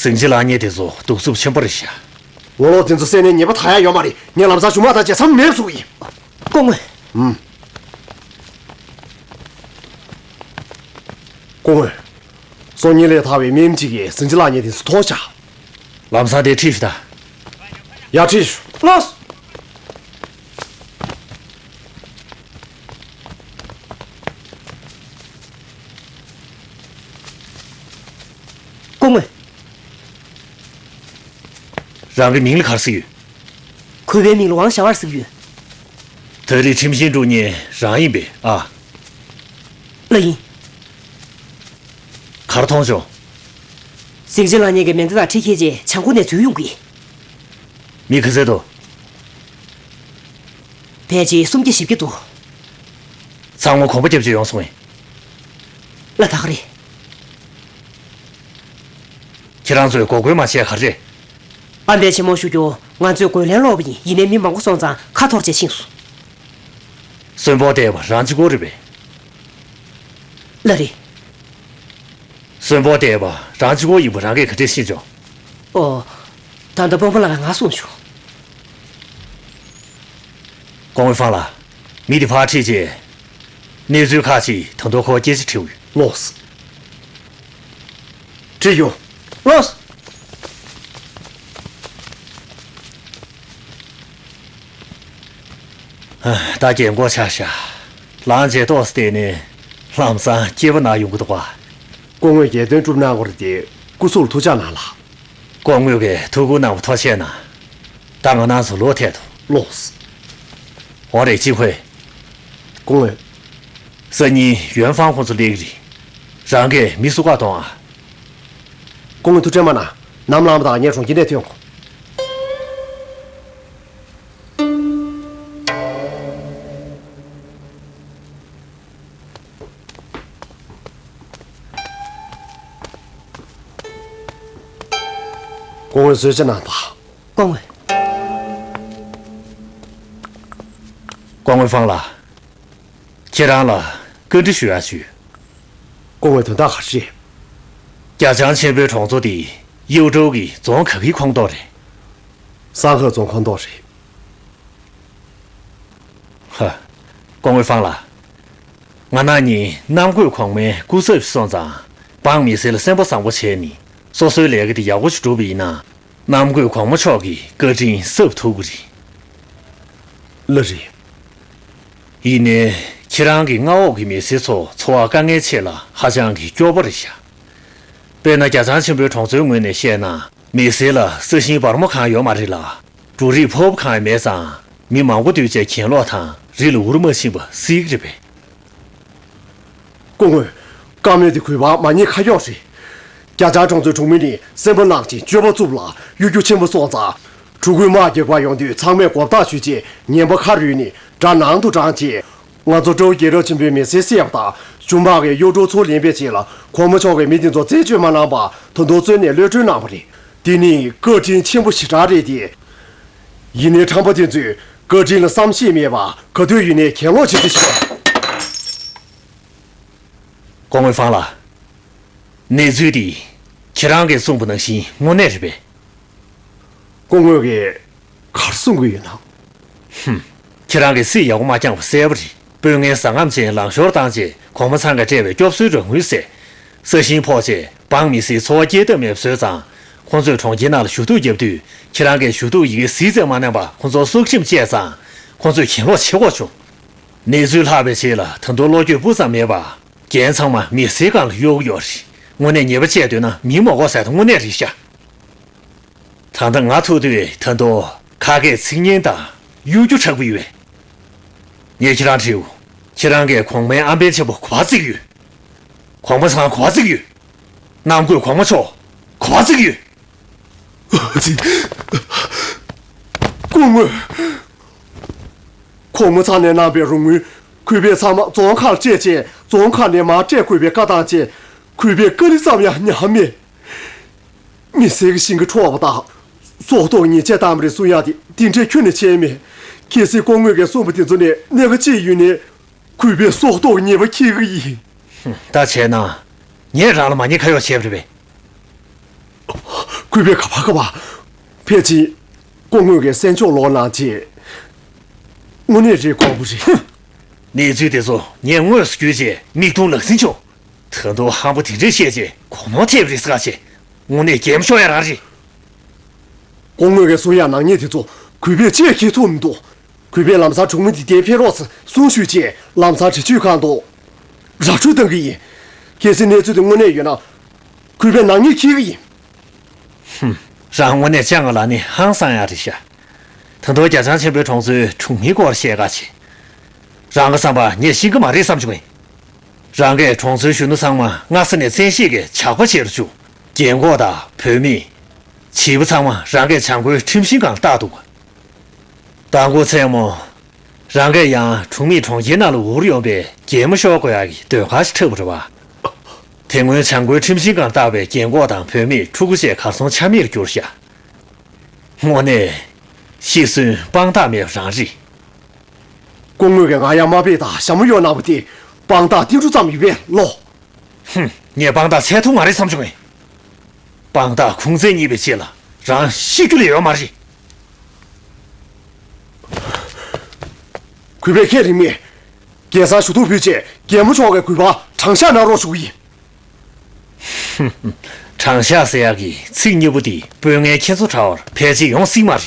སེང་ཆེན་ལགས། ངས་དེ་ཚོ་གདུག་རྩུབ་ཆེན་པོ་རེད་ཤག་ངོ་ལོག་དེ་ཚོ་བསད་ནས་ཉེས་པ་དག་ཡ་ཡོད་མ་རེད། ངས་ལམ་སང་ཆུང་མ་དང་བྱས་མཚམས་མེད་བཟོ་གི་ཡིན། སྐུ་ངོ། ཨུམ། སྐུ་ངོ། སྲོག་ཉེན་ལས་ཐར་བའི་སྨན་གཅིག་གིས་ཟིང་ཆ་ལངས་མཁན་དེ་ཚོ་ཐོངས་ཤག། ལམ་སང་དེ་ཁྲིད་ཤོག་ད། ཡ། ཁྲིད་ཤོག། ལགས་སོ། སྐུ་ངོ། རང་གི་མིང་ལ་ག་རེ་ཟེར་ཡོད། གུས་པའི་མིང་ལ་ཝང་ཞའོ་ཝར་ཟེར་གྱི་ཡོད། ད་རེས་ཁྲིམས་ཤིང་སྒྲུག་མཁན་རང་ཡིན་པས་ཨ། ལགས་ཡིན། ག་རེ་མཐོང་བྱུང་། ཟིང་ཆ་ལངས་མཁན་གྱི་མེ་མདའ་དང་ཁྲི་ཁྱེར་རྗེས་བྱང་ཁོག་ནས་འཛུལ་ཡོང་གི། མི་ག་ཚད་འདུག། ཕལ་ཆེར་སུམ་བརྒྱ་བཞི་བརྒྱ་འདུག། ཚང་མ་གོམ་པ་བརྒྱབ་བྱས་ཡོང་སོང་ངས། ལགས། ད་ག་རེད། ཁྱེད་རང་ཚོས་འགོག་རྒོལ་མ་བྱས་ག་རེ་རེད། ཨ་ཕའི་ཆེན་མོ་ཞུ་རྒྱུ། ང་ཚོས་རྒོལ་ལན་སློག་པ་ཡིན། ཡིན་ནའི་མི་མང་པོ་སོང་ཙང་ཁ་འཐོར་བྱས་ཕྱིན་སོང་། གསོན་པོ་བསྡད་པ་རང་གཅིག་པོ་རེད་པས། ལགས་རེད། གསོན་པོ་བསྡད་པ་རང་གཅིག་པོ་ཡིན་པ་རང་གིས་ག་འདྲས་ཤེས་བྱུང་། ཨོ། ད་ལྟ་དཔོན་པོ་ལགས་ཀྱིས་ང་གསུངས་བྱུང་། ཀོང་ཝེ་ཧྥང་ལགས། མི་དེ་ཕར་ཁྲིད་རྗེས། གནས་ཚུལ་ཁག་ཅིག་ད་དུང་ཁོ་སྐད་ཆ་དྲི་དགོས། ལགས་སོ། ཁྲིད་ཡོང་། ལགས་སོ། ད་རྒན་གོག་ཆགས་ཤག། ལངས་རྗེས་ཏོག་ཙམ་བལྟས་ནས་ལམ་སང་སྐྱེས་པ་ན་ཡོང་གི་འདུག་པ། སྐུ་ངོས་རྒྱལ་དོན་སྒྲུབ་གནང་དགོས་རེད་དེ། སྐུ་གཟུགས་ལ་ཐུགས་ཅག་གནང་ལགས། སྐུ་ངོ་གིས་ཐུགས་ཁུར་གནང་བ་ཐུགས་རྗེ་ཆེ་གནང་། ད་ང་རང་ཚོ་ལོག་ཐལ་འདུག། ལགས་སོ། འོ་རེད། ཅིན་ཧུའེ། སྐུ་ངོ། སང་ཉིན་ཡོན་ཧྥང་ཁོང་ཚོ་སླེབས་ཀྱི་རེད། རང་གིས་མི་བསུ་ག་གཏོང་ཨ། སྐུ་ངོ་ཐུགས་ཁྲལ་མ་གནང་། ནམ་ལངས་པ་དང་ངས་གྲོང་ཁྱེར་ནས་ཐོན་དགོས། སྐུ་ངོ་གཟོད་བྱ་གནང་དང་། སྐུ་ངོ། སྐུ་ངོ་ཧྥང་ལགས། ཁྱེད་རང་ལ་བཀའ་འདྲི་ཞུ་ཡག་ཞུ། སྐུ་ངོ་དོན་དག་ག་རེ་རེད། རྒྱ་བྱང་ཆེན་པོའི་གྲོང་ཚོ་དེ་ཡུའུ་ཀྲོའུ་གི་རྫོང་ག་གིའི་ཁོངས་གཏོགས་རེད། བསང་ཁ་རྫོང་ཁོངས་གཏོགས་རེད། ཧ། སྐུ་ངོ་ཧྥང་ལགས། ང་ན་ནིང་གནམ་བསྐོས་གོང་མའི་སྐུ་ཚབ་ཞིག་སོང་ཙང་། འབངས་མི་སེར་ལ་སེམས་པ་བཟང་པོ་བྱས་ནས་སོ་སོའི་ལས་ཀ་དེ་ཡག་པོ་ཞིག་བསྒྲུབས་པ་ཡིན་ན། གནམ་བསྐོས་གོང་མ་མཆོག་གི་བཀའ་དྲིན་གསབ་ཐུབ་ཀྱི་རེད། ལགས་རེད། ཡིན་ནའི་ཁྱེད་རང་གི་མངའ་འོག་གི་མི་སེར་ཚོ་འཚོ་བ་དཀའ་ངལ་ཆེ་ལ་ཧ་ཅང་གི་སྐྱོ་པོ་རེད་ཤག། དཔེར་ན་རྒྱ་བྱང་ཆེན་པོའི་གྲོང་ཚོའི་ངོས་ནས་བཤད་ན། མི་སེར་ལ་ས་ཞིང་སྦར་མོ་གང་ཡོད་མ་རེད་ལ། འབྲུ་རིགས་ཕོར་པ་གང་ཡང་མེད་ཙང་། མི་མང་པོ་འདུས་བྱས་གྱེན་ལོག་དང་རི་ལ་འུར་མ་ཕྱིན་པ་སྲིད་ཀྱི་རེད་པས། སྐུ་ངོ། བཀའ་མོལ་དེ་གུས་པ་མ་རྙེད་ཁ་གཡོག་རེད། རྒྱ་བྱང་གྲོང་ཚོའི་གྲོང་མི་ནི་སེམས་པ་ནག་ཅིང་སྤྱོད་པ་རྩུབ་ལ་གཡོ་སྒྱུ་ཆེན་པོ་སོང་ཙང་། ཕྲུ་གུའི་དམག་རྒྱག་པར་ཡོང་དུས་ཚང་མས་མགོ་བཏགས་ཞུས་རྗེས་ངན་པ་ཁ་རུལ་ནས་དགྲ་ནང་དུ་འབྲངས་རྗེས། ང་ཚོ་ཀྲོའུ་རྒྱལ་རབས་ཆེན་པོའི་མི་སེར་བསད་པ་དང་། ཇུན་པག་གིས་གཡོ་ཀྲོའུ་ཚུར་ལེན་པའི་ཆེད་ལ་གོང་མ་མཆོག་གིས་མི་དེ་ཚོ་རྩད་གཅོད་མ་གནང་བར་ད་དུང་བཙོན་ནས་གློད་གྲོལ་གནང་བ་རེད། དེ་ནི་བཀའ་དྲིན་ཆེན་པོ་ཞེ་དྲག་རེད་དེ། ཡིན་ནའི་ཁྲམ་པ་དེ་ཚོས་བཀའ་དྲིན་ལ་བསམ་ཤེས་མེད་པར་ག་དུས་ཡིན་ནའི་གྱེན་ལོག་བྱེད་རྩིས་བྱེད། སྐུ་ངོ་ཧྥང་ལགས། གནས་ཚུལ་འདི་ཁྱེད་རང་གིས་གསུངས་པ་ནང་བཞིན་དངོས་གནས་རེད་པས། སྐུ་ངོ་གིས་ག་རེ་གསུང་གི་ཡོད་ན། ཧུམ། ཁྱེད་རང་གིས་སྲིད་ཡག་པོ་མ་བསྐྱངས་པ་གསལ་པོ་རེད། དཔོན་ངན་ཟ་རྔམ་ཅན་ལང་ཤོར་བཏང་རྗེས་གོང་མ་ཚང་གིས་སྤྲད་པའི་སྐྱོབ་གསོའི་རོགས་དངུལ་བསད། ས་ཞིང་ཕོག་རྗེས་འབངས་མི་སེར་འཚོ་བ་སྐྱེལ་ཐབས་མེད་པ་བཟོས་ཙང་། ཁོང་ཚོས་གྲོང་ཁྱེར་ནང་ལ་ཞུ་གཏུག་བརྒྱབ་དུས། ཁྱེད་རང་གིས་ཞུ་གཏུག་ཡི་གེ་གཟིགས་ཙམ་མ་གནང་བར་ཁོང་ཚོར་སྲོག་ཁྲིམས་བཅད་ཙང་། ཁོང་ཚོས་གྱེན་ལོག་བྱེད་དགོས་བྱུང་། གནས་ཚུལ་ལྷག་པའི་རྗེས་ལ་ད་དུང་བློ་འགྱོད་སྤུ་ཙམ་མེད་པར། རྒྱན་ཚང་མ་མི་སེར་སྒང་ལ་གཡོག་གི་ཡོད་རེད། དངོས་གནས་ཉེས་པ་བཅད་འདོད་ན་མི་མ་དགོས་ཟེར་ད་དངོས་གནས་རེད་ཤག། ད་ལྟ་ང་ཐུག་དུས་ད་དུང་ཁ་སྐད་ཚིག་སྙན་དང་གཡོ་སྒྱུ་དྲག་པོ་ཡོད་པས། ངས་ཁྱེད་རང་དྲིའོ། ཁྱེད་རང་གིས་གོང་མའི་ཨམ་བན་ཆེན་པོ་ག་པར་བརྩི་གི་ཡོད། གོང་མ་ཚང་ག་པར་བརྩི་གི་ཡོད། གནམ་བསྐོས་གོང་མ་མཆོག་ག་པར་བརྩི་གི་ཡོད། སྐུ་ངོ། གོང་མ་ཚང་ནས་གནང་པའི་རོགས་དངུལ་གུས་པས་ཚང་མ་རྫོང་ཁག་ལ་སྤྲད་རྗེས་རྫོང་ཁག་ནས་མར་སྤྲད་དགོས་པའི་བཀའ་བཏང་རྗེས་གུས་པས་བཀའ་ལི་ཙམ་ཡང་ཉར་མེད། མི་སེར་གྱི་ཞིང་ཁ་འཕྲོག་པ་དང་། སྲོག་ཐོག་ཉེས་ཆད་བཏང་བ་རེད་གསུང་ཡག་དེ་དེ་འདྲས་ཁྱོན་ནས་བྱས་མེད། གལ་སྲིད་སྐུ་ངོ་གིས་གསུངས་པ་དེ་ཚོ་ནས་གནད་འགག་ཅིག་ཡོད་ནའི་གུས་པས་སྲོག་ཐོག་ཉེས་པ་འཁྱེར་གི་ཡིན། ད་བྱས་ན། ངས་རང་ལ་མ་ཉེས་ཁ་གཡོག་བྱས་པ་རེད་པས། གུས་པས་ག་པར་ག་པར། ཕལ་ཆེར་སྐུ་ངོ་གིས་གསན་ཕྱོགས་ལོག་གནང་རྗེས། དངོས་གནས་རེད། ཁོག་པོ་རེད། ཧུམ། གནས་ཚུལ་དེ་ཚོ་ངས་དངོས་སུ་བརྒྱུད་རྗེས་མིག་མཐོང་ལག་ཟིན་བྱུང་། ད་དུང་ཧམ་པ་དེ་འདྲས་བཤད་རྗེས་གོ་ནོར་ཐེབས་རེད་ཟེར་ག་བྱས། དངོས་གནས་གད་མོ་ཤོར་ཡ་རང་རེད། སྐུ་ངོ་གིས་གསུང་ཡ་ནག་ཉེས་དེ་ཚོ་གུས་པས་ཅིས་ཁྱེར་ཐུབ་མི་འདུག་གུས་པས་ལམ་སང་གྲོང་མི་འདི་གར་ཕེབས་རོགས་ཟེར་གསུང་ཞུས་རྗེས་ལམ་སང་འདྲི་གཅོད་ཁང་དུ་ར་འཕྲོད་བཏང་གི་ཡིན། གལ་སྲིད་གནས་ཚུལ་དེ་དངོས་གནས་ཡོད་ན། གུས་པས་ནག་ཉེས་འཁྱེར་གི་ཡིན། ཧུམ། རང་དངོས་གནས་ཅང་ག་ལ་ནི་ཧང་སང་ཡ་རེད་ཤག་ད་དུང་རྒྱ་ལྕང་ཆེན་པོའི་གྲོང་ཚོའི་གྲོང་མིའི་སྐོར་བཤད་ག་བྱས། རང་གི་བསམ་པ་ངས་ཤེས་ཀྱི་མ་རེད་བསམ་བྱུང་ངས། རང་གིས་གྲོང་ཚོའི་གཞོན་ནུ་ཚང་མ་སྔ་ས་ནས་བཙན་ཤེད་ཀྱིས་ཇག་པ་བྱེད་རུ་བཅུག་རྒན་འཁོགས་དང་བུད་མེད། བྱིས་པ་ཚང་མ་རང་གིས་བྱ་མགོན་ཁྲིམས་ཤིང་སྒང་བཏགས་འདུག་ད་མགོ་ཚེ་མོ། རང་གིས་ཡང་གྲོང་མིས་གྲོང་ཁྱེར་ནང་ལ་འུར་ཡོང་པའི་གད་མོ་ཤོར་དགོས་ཡག་གི་ཟློས་གར་ཞིག་འཁྲབ་པ་རེད་བ། དེ་སྔོན་བྱ་མགོན་ཁྲིམས་ཤིང་སྒང་བཏགས་པའི་རྒན་འཁོགས་དང་བུད་མེད་ཕྲུ་གུ་བཅས་གར་སོང་ཆ་མེད་གྱུར་ཤག་དངོས་གནས། ཤི་གསོན་དཔང་རྟགས་མེད་པ་རང་རེད། སྐུ་ངོ་གིས་ང་ཡར་མ་ཕེབས་དང་ཞྭ་མོ་གཡོག་གནང་བ་དེ་དཔང་རྟགས་ཏིལ་འབྲུ་ཙམ་ཡོད་པས་ལོ། ཧུམ། ངས་དཔང་རྟགས་ཚད་ཐུབ་མ་རེད་བསམ་བྱུང་ངས། དཔང་རྟགས་ཁུང་ཙེ་རྙེད་པའི་རྗེས་ལ་རང་ཤི་རྒྱུ་ལས་ཡོད་མ་རེད། གུས་པས་ཁས་ལེན་མེད། རྒྱལ་སར་ཞུ་གཏུག་ཕུལ་རྗེས་རྒྱལ་མོ་མཆོག་གིས་གུས་པར་དྲང་བཞག་གནང་རོགས་ཞུ་གི་ཡིན། དྲང་བཞག་ཟེར་ཡག་གི་ཚིག་གཉིས་པོ་འདི་དཔོན་ངན་ཁྱེད་ཚོ་དྲ་བར་ཕལ་ཆེར་ཡོང་སྲིད་མ་རེད།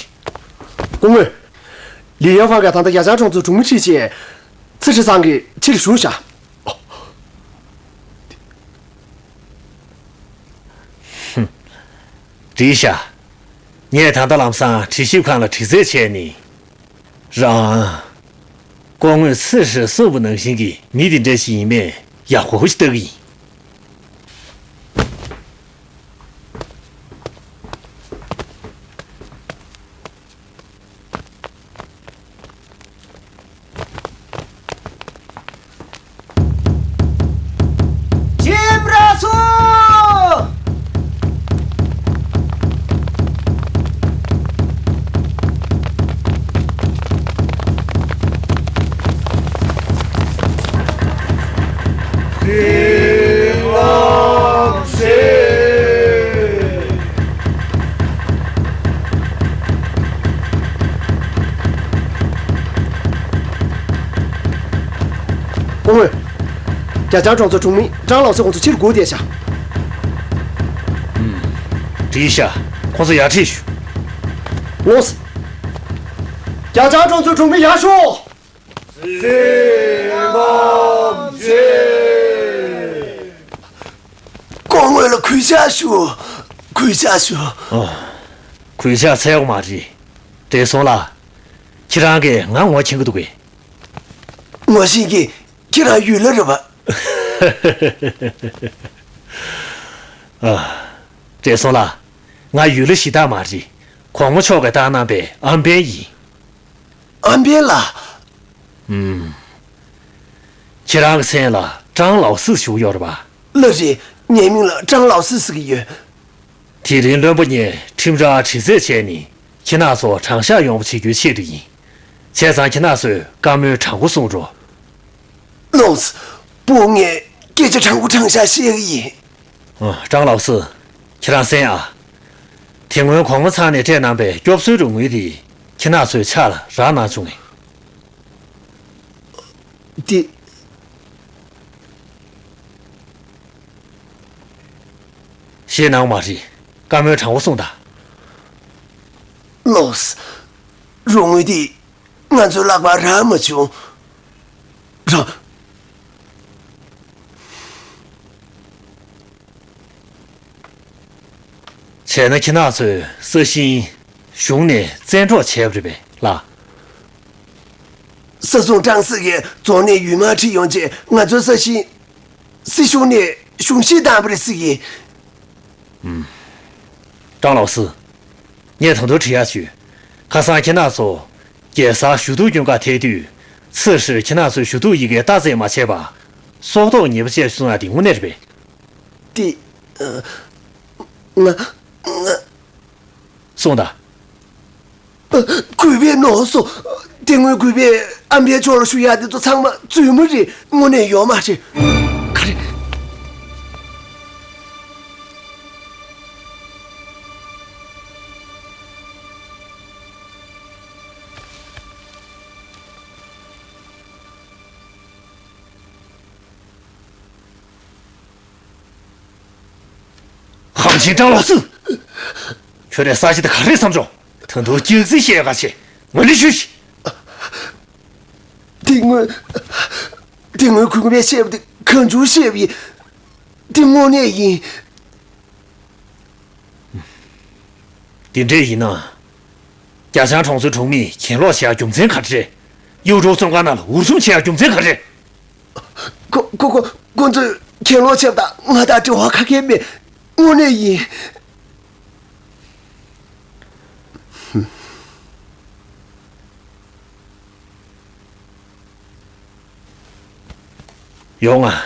སྐུ་ངོ། ལི་ཡན་ཧྥང་གིས་ད་ལྟ་རྒྱ་ལྕང་གྲོང་ཚོའི་གྲོང་མི་ཁྲིད་རྗེས། ཚེ་ཁྲི་ཚང་གིས་ཕྱིར་བཞུགས་བཞག་འགྲིག་ཤག་ངས་ད་ལྟ་ལམ་སང་དྲི་ཞིབ་ཁང་ལ་དྲི་རྩད་བྱས་ནས། རང་། སྐུ་ངོས་ཚེ་ཧྲིལ་གསུངས་པ་ནང་བཞིན་གྱི་མི་དེ་འདྲ་ཞིག་ཡིན་མིན་ཡག་པོ་ཞིག་ལྟ་གི་ཡིན། སྐུ་ངོ། རྒྱ་ལྕང་གྲོང་ཚོའི་གྲོང་མི་ཀྲང་ལའོ་སི་ཁོང་ཚོ་ཕྱིར་སྒུག་བསྡད་ཤག་འགྲིག་ཤག་ཁོང་ཚོ་ཡར་ཁྲིད་ཞུ། ལོས། རྒྱ་ལྕང་གྲོང་ཚོའི་གྲོང་མི་ཡར་ཤོག་སྐུ་ངོ་ལ་གུས་ཕྱག་ཞུ། གུས་ཕྱག་ཞུ། ཨོ། གུས་ཕྱག་འཚལ་དགོས་མ་རེད། བགྲེས་སོང་ལགས། ཁྱེད་རང་གིས་ང་ངོ་མཁྱེན་གྱི་འདུག་གས། ངོ་ཤེས་ཀྱི། ཁྱེད་རང་ཡུལ་ལྷ་རེད་པ། ཨ། བགྲེས་སོང་ལགས། ང་ཡུལ་ལྷ་གཞི་བདག་མ་རེད། གོང་མ་མཆོག་གིས་བཏགས་གནང་པའི་ཨམ་བན་ཡིན། ཨམ་བན་ལགས། ཨུམ། ཁྱེད་རང་གི་མཚན་ལ་ཀྲང་ལའོ་སི་ཞུ་གི་ཡོད་རེད་པ། ལགས་རེད། ངའི་མིང་ལ་ཀྲང་ལའོ་སི་ཟེར་གྱི་ཡོད། དེ་རིང་བློན་པོ་ངས་ཁྲིམས་རར་དྲི་རྩད་བྱས་ནས་ཁྱེད་རྣམ་ཚོ་དྲང་བཞག་ཡོང་བ་བྱེད་རྒྱུའི་ཆེད་དུ་ཡིན། བྱས་ཙང་ཁྱེད་རྣམ་ཚོས་བཀའ་མོལ་དྲང་པོ་གསུང་རོགས། ལགས། བུ་ངས་སྐད་ཆ་དྲང་པོ་དྲང་བཞག་བཤད་གི་ཡིན། ཨ། ཀྲང་ལའོ་སི། ཁྱེད་རང་གསན་ཨ། དེ་སྔོན་གོང་མ་ཚང་ནས་སྤྲད་གནང་པའི་སྐྱོབ་གསོའི་རོགས་དངུལ་དེ་ཁྱེད་རྣམ་ཚོའི་ཕྱག་ལ་རག་གནང་བྱུང་ངས། འདི། ཞེད་སྣང་མ་རེད། བཀའ་མོལ་དྲང་པོ་གསུངས་དང་། ལགས། རོགས་དངུལ་འདི་ང་ཚོའི་ལག་པར་རག་མ་བྱུང་། རག་བྱས་ན་ཁྱེད་རྣམ་ཚོས་ས་ཞིང་གཞུང་ནས་བཙན་འཕྲོག་བྱས་པ་རེད་པས་ལགས། ས་སྲུང་ཀྲང་སི་གིས་རྫོང་ནས་ཡུལ་དམག་ཁྲིད་ཡོང་རྗེས་ང་ཚོའི་ས་ཞིང་སྲིད་གཞུང་ནས་གཞུང་བཞེས་བཏང་བ་རེད་ཟེར་གི། ཀྲང་ལའོ་སི། ངས་ད་དུང་དྲི་ཡག་ཞུ། ཁ་སང་ཁྱེད་རྣམ་ཚོ་རྒྱལ་སར་ཞུ་གཏུག་སྐྱོན་ག་ཐད་དུས། ཚེ་ཧྲིལ་ཁྱེད་རྣམ་ཚོའི་ཞུ་གཏུག་ཡི་གེ་རྟགས་གསལ་མ་བྱས་པར་སྲོག་ཐོག་ཉེས་པ་བཅས་སུ་སོང་ཡ་དེ་དངོས་གནས་རེད་པས། དེ། ཨ། ང་། ང་། གསུངས་དང་། ཨ། གུས་པས་ནོར་སོང་། དེ་སྔོན་གུས་པས་ཨམ་བན་མཆོག་ལ་ཞུ་ཡག་དེ་ཚོ་ཚང་མ་རྫུན་མ་རེད། དངོས་གནས་ཡོད་མ་རེད། ག་རེ། ཅིན་ཀྲང་ལགས་སུ། ཁྱོད་རས་ས་ཆ་དེ་ག་རེ་བསམ་བྱུང་། ད་དུང་སྐྱག་རྫུན་བཤད་ག་བྱེད། ངོས་ལེན་ཞུས་ཤིག་དེ་ངོས། དེ་ངོས་གུས་པས་བཤད་པ་དེ་གང་བྱུང་བཤད་པ་ཡིན། དེ་དངོས་གནས་ཡིན། དེ་འདྲས་ཡིན་ན། རྒྱ་ཞང་གྲོང་ཚོའི་གྲོང་མིས་གྱེན་ལོག་བྱེད་ཡག་རྒྱུ་མཚན་ག་རེ་རེད། གཡུ་འབྲུག་བཙོན་ཁང་ནང་ལ་འུར་ཟུམ་བྱེད་ཡག་རྒྱུ་མཚན་ག་རེ་རེད། ཁོ་ཁོ་ཁོ་ཁོ་ཚོས་གྱེན་ལོག་བྱས་པ་དང་ང་དང་འབྲེལ་བ་ག་གེ་མེད། དངོས་གནས་ཡིན། ཡོང་ང་།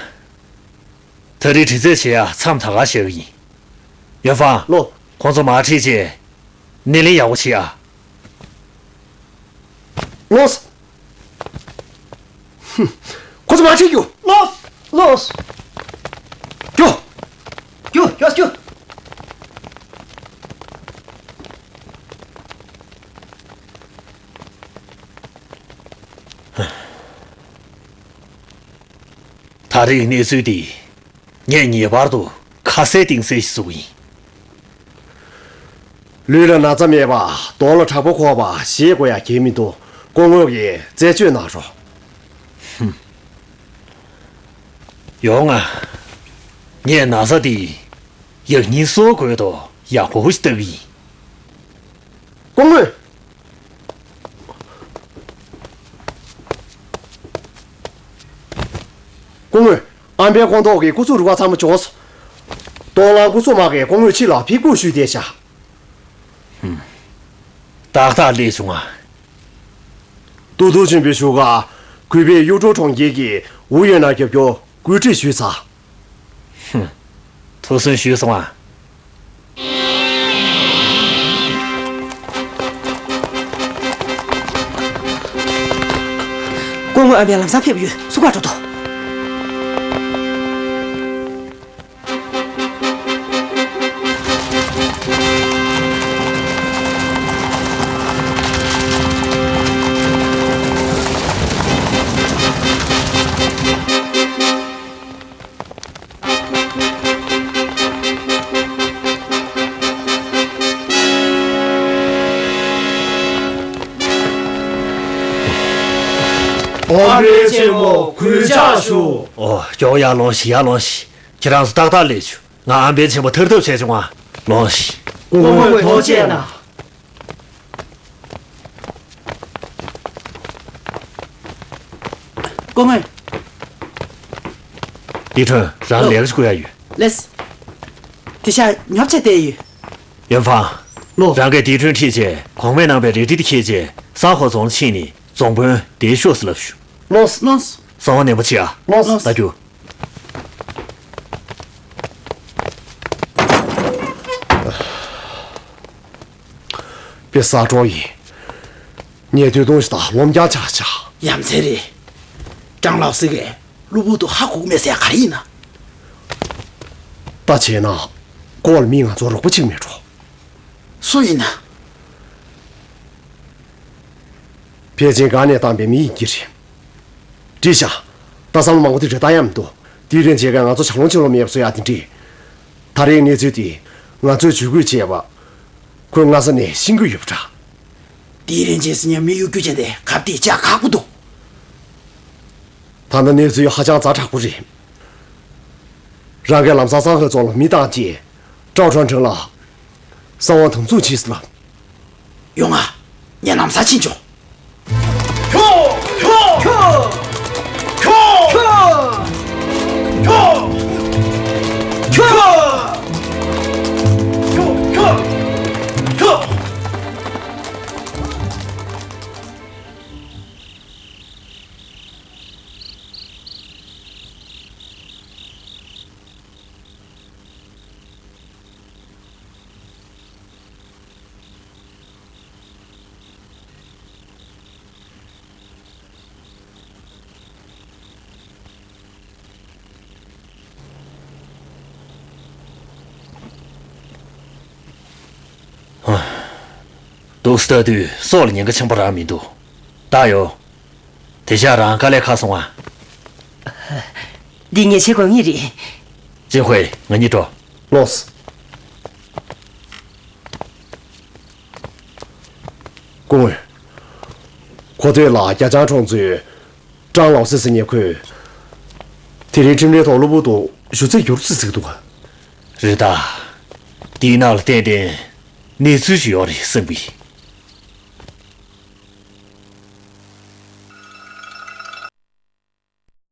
ད་རེས་དྲི་རྩད་བྱེད་ཡག་མཚམས་ད་ག་བཞག་གི་ཡིན། ཡོན་ཧྥང་། ལགས། ཁོང་ཚོ་མར་ཁྲིད་བྱས། སྣེ་ལེན་ཡག་པོ་བྱེད་ཨ། ལགས་སོ། ཧུམ། ཁོ་ཚོ་མར་ཁྲིད་རྒྱུགས། ལགས། ལགས། རྒྱུགས། རྒྱུགས་རྒྱུགས་རྒྱུགས། ད་རེས་གནས་ཚུལ་འདི། ངས་ངེས་པར་དུ་ཁ་གསལ་གཏིང་གསལ་ཞིག་བཟོ་གི་ཡིན། ལུས་ལ་ན་ཚ་མེད་པ། གདོང་ལ་དྲག་པོ་ཁོག་པ། ཞེད་དགོས་ཡ་གང་ཡང་མི་འདུག་སྐུ་ངོ་གིས་རྩད་གཅོད་གནང་རོགས། ཧུམ། ཡོང་ང་། ངས་ན་ཚ་འདི་ཡག་སྙིང་གསོ་དགོས་དོ་ཡག་པོ་ཞིག་ལྟ་གི་ཡིན། སྐུ་ངོ། སྐུ་ངོ། ཨམ་བན་ཁོང་ཐོག་གི་སྐུ་གཟུགས་རུ་ཁག་ཚང་མ་བྱོགས་སོང་། གདོང་ལ་སྐུ་གཟུགས་དམག་གིས་སྐུ་ངོ་ཕྱི་ལ་ཕྱིར་སྒུག་ཞུས་བསྡད་བཞག་ཧུམ། ཏག་ཏག་སླེབས་བྱུང་ང་། ཏུའུ་ཏུའུ་ཆོན་པོའི་བཞུགས་སྒར་གུས་པས་གཡུ་འབྲུག་གྲོང་ཁྱེར་གྱི་ཝུའུ་ཡོན་ནར་རྒྱབ་སྐྱོར་བཀོད་སྒྲིག་ཞུས་ཚར། ཧུམ། ཐུགས་སུན་ཞུས་སོང་ཨ། སྐུ་ངོ་ཨམ་བན་ལམ་སང་ཕེབས་ཡོད། ཚུར་ཁ་འགྲོ་དོ། ཨམ་བན་ཆེན་མོ་གུས་ཕྱག་ཞུ། ཨོ། མགྱོགས་ཡར་ལོངས་ཤིག་ཡར་ལོངས་ཤིག་ཁྱེད་རང་ཚོ་ཏག་ཏག་སླེབས་བྱུང་། ང་ཨམ་བན་ཆེན་པོ་ཐར་ཐབས་བྱས་བྱུང་ང་། ལོངས་ཤིག་སྐུ་ངོ་ཐུགས་རྗེ་གནང་། སྐུ་ངོ། ཏི་ཁྲོན། རང་ལོ། ལས་ཀ་ཞིག་བསྐུལ་ཡ་ཡོད། ལགས། དེ་ཤ་ཉོབ་བྱས་བསྡད་ཡོད། ཡོན་ཧྥང་། ལོ། རང་གིས་ཏི་ཁྲོན་ཁྲིད་བྱས་གོང་མས་གནང་པའི་རལ་གྲི་དེ་འཁྱེར་བྱས་སང་ཧོ་རྫོང་ཕྱིན་ནས་རྫོང་དཔོན་དེ་ཤོག་ཟེར་ལབ་ཞུ། ལོ། ལོ། གསང་བ་ནན་པོ་བྱེད་ཨ། ལོ། ལྟ་རྒྱུ། པའི་ས་གྲོགས་ཡིན། ཉེ་དུས་གཏོང་ཞིག་དང་ལོམ་རྒྱག་ཆག་ཆག་ཡ་མཚན་རེད། ཀྲང་ལགས་སི་གས་གློ་བུར་དུ་ཧ་གོ་གི་མེད་ཟེར་ཡ་ག་རེ་ཡིན་ན། ད་བྱས་ན། ཀོ་ལ་མི་ང་ཚོ་རོགས་པ་གཅིག་མེད་འགྲོ། སུ་ཡིན་ན། ཕལ་ཆེར་སྒང་ནས་བཏང་པའི་མི་ཡིན་གྱི་རེད། འགྲིག་ཤག་ད་བསམ་བློ་མང་པོ་དེ་འདྲ་བཏང་ཡ་མི་འདུག་དེའི་རིང་བྱས་ཀ་ང་ཚོ་ཆ་ལོང་ཆ་ལོང་མེད་པ་བཟོ་ཡ་དེ་འདྲས། ད་རེས་གནས་ཚུལ་དེ་ང་ཚོས་ཇུས་འགོད་བྱས་པ། ཁོས་སྔ་ས་ནས་ཤེས་ཀྱི་ཡོད་པ་འདྲ། དེའི་རིང་བྱས་སི་ཉམས་མི་གཡོ་སྒྱུ་ཅན་དེ་གབ་དེ་བཅག་ཁག་པོ་འདུག་ད་ལྟ་གནས་ཚུལ་ཧ་ཅང་ཛ་དྲག་པོ་རེད། རང་གིས་ལམ་སང་སང་ཧེ་རྫོང་ལ་མི་བཏང་རྗེས། ཀྲའོ་ཁྲང་ཁྲང་ལ་གསང་བ་དམ་བཙུགས་བྱས་ཟེར་ལབ། ཡོང་ང་། ངས་ལམ་སང་ཕྱིན་ཆོག་འདུག་སེ་ལྟ་དུས་སྲོག་ལ་ཉེན་ཁ་ཆེན་པོ་རང་མི་འདུག་ད་ཡོ། དེ་ཤག་རང་དཀའ་ལས་ཁག་སོང་ཨ། འདི་ཉེས་ཆད་དགོས་ངེས་རེད། ཅིན་ཧུའེ། ང་གཉིས་འགྲོ། ལོས། སྐུ་ངོ། གོ་ཐོས་ལ་རྒྱ་ལྕང་གྲོང་ཚོའི་ཀྲང་ལའོ་སི་ཟེར་མཁན་ཁོས། དེ་རིང་ཁྲིམས་རའི་ཐོག་གློ་བུར་དུ་ཞུ་ཚིག་འགྱུར་ཚུལ་ཟིག་འདུག་ག་རེད་ད། དེའི་ནང་ལ་ཏན་ཏན་གནས་ཚུལ་ཞིག་ཡོད་རེད་བསམ་གི།